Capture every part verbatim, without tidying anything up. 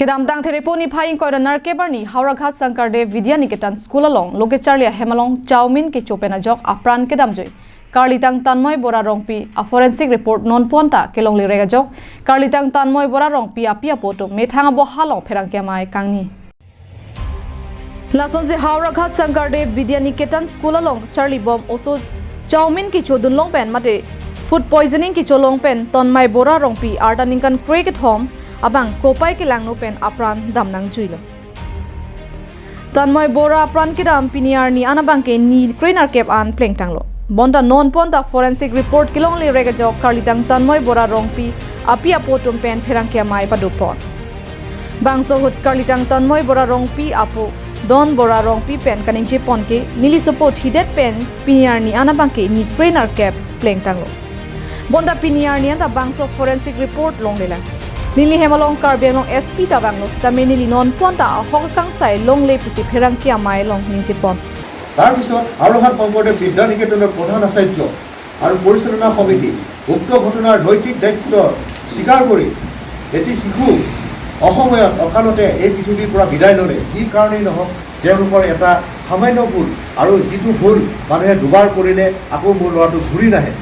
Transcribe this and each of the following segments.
Kedamtang Therepo niphai ingkoi ra nerkep arni Howraghat Sankardev Vidya Niketan School along lo kecharli ahem along chowmein kecho pen ajok apran kedamjui karlitang Tanmoy Bora Rongpi a forensic report nonpon ta kelongle rek ajok karlitang Tanmoy Bora Rongpi api apo atum methang aboha along pherangke amei kangni. Lasonsi Howraghat Sankardev Vidya Niketan School along charlibom oso chowmein kecho dunlong pen mate food poisoning kecho long pen Tanmoy Bora Rongpi arta ningkan krekethom abang kopai kelangno pen apran damnangjuilo. Tanmoy Bora apran kedam pini arni an abangke ni kre nerkep an plengtanglo. Bonta nonpon ta forensic report kelongle rek ajok karlitang Tanmoy Bora Rongpi api apo atum pen pherangke amei padopon. Bangso ahut karlitang Tanmoy Bora Rongpi apo Don Bora Rongpi pen kaningjepon ke neli sopo thidet pen pini arni an abangke ni kre nerkep plengtanglo. Bonta pini arni an ta bangso forensic report longlelang. Neli hem along Karbi Anglong S P ta vanglo sitame neli nonpon ta ahok akangsai longle pusi pherangke amei along ningjepon. তাৰ পিছত হৰহাট শংকৰদেৱ বিদ্যা নিকেতনৰ প্ৰধান আচাৰ্য আৰু পৰিচালনা সমিতি উক্ত ঘটনাৰ নৈতিক দায়িত্ব স্বীকাৰ কৰি এটি শিশু অসময়ত অকালতে এই পৃথিৱীৰ পৰা বিদায় ল'লে। যি কাৰণেই নহওক, তেওঁলোকৰ এটা সামান্য ভুল, আৰু যিটো ভুল মানুহে দুবাৰ কৰিলে আকৌ মোৰ ল'ৰাটো ঘূৰি নাহে।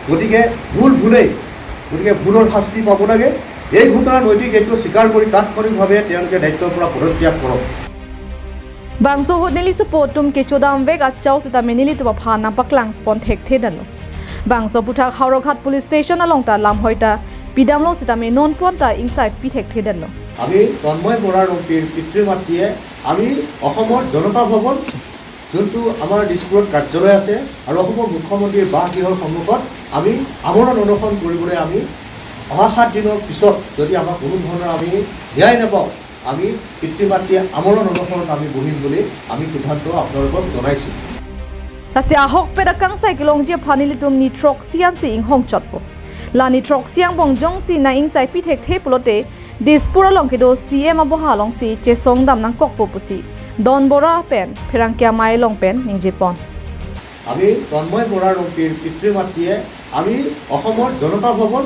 গতিকে ভুল ভুলেই, গতিকে ভুলৰ শাস্তি পাব লাগে। এই ঘটনাৰ নৈতিক দায়িত্ব স্বীকাৰ কৰি তাৎক্ষণিকভাৱে তেওঁলোকে দায়িত্বৰ পৰা পদত্যাগ কৰক। Bangso ahut neli sopo atum kechodam vek achau sitame nelitum aphan nangpaklangpon thekthe danlo. Bangso aphuthak Howraghat Police Station along ta lamhoi ta pidamlo sitame nonpon ta ingsaipi thekthe danlo. আমি তন্ময় বৰা ৰংপিৰ পিতৃ মাতৃয়ে আমি অসমৰ জনতা ভৱন, যোনটো আমাৰ দিছপুৰত কাৰ্যালয় আছে, আৰু অসমৰ মুখ্যমন্ত্ৰীৰ বাসগৃহৰ সন্মুখত আমি আমৰণ অনশন কৰিবলৈ আমি অহা সাত দিনৰ পিছত যদি আমাক কোনো ধৰণৰ আমি ন্যায় নাপাওঁ, আমি পিতৃ মাতৃয়ে আমৰণ অনশনত আমি বহিম বুলি আমি সিদ্ধান্ত আপোনালোকক জনাইছোঁ। Lasi ahokpet akangsai kelongji aphan nelitum ni throksi ansi inghong chotpo. La ni throksi angbong jongsi nang ingsaipi thekthe pulote Dispur along kedo C M aboha alongsi chesong dam nangkokpo pusi Don Bora pen pherangke amei along pen ningjepon. আমি তন্ময় বৰা ৰংপিৰ পিতৃ মাতৃয়ে আমি অসমৰ জনতা ভৱন,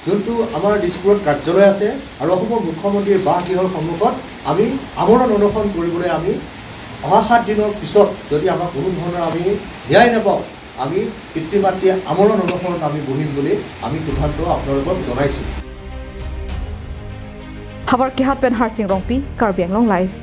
যোনটো আমাৰ দিছপুৰত কাৰ্যালয় আছে, আৰু অসমৰ মুখ্যমন্ত্ৰীৰ বাসগৃহৰ সন্মুখত আমি আমৰণ অনশন কৰিবলৈ আমি অহা সাত দিনৰ পিছত যদি আমাক কোনো ধৰণৰ আমি ন্যায় নাপাওঁ, আমি পিতৃ মাতৃয়ে আমৰণ অনশনত আমি বহিম বুলি আমি সিদ্ধান্ত আপোনালোকক জনাইছোঁ। Howraghat pen Harsing Rongpi, Karbi Anglong Live.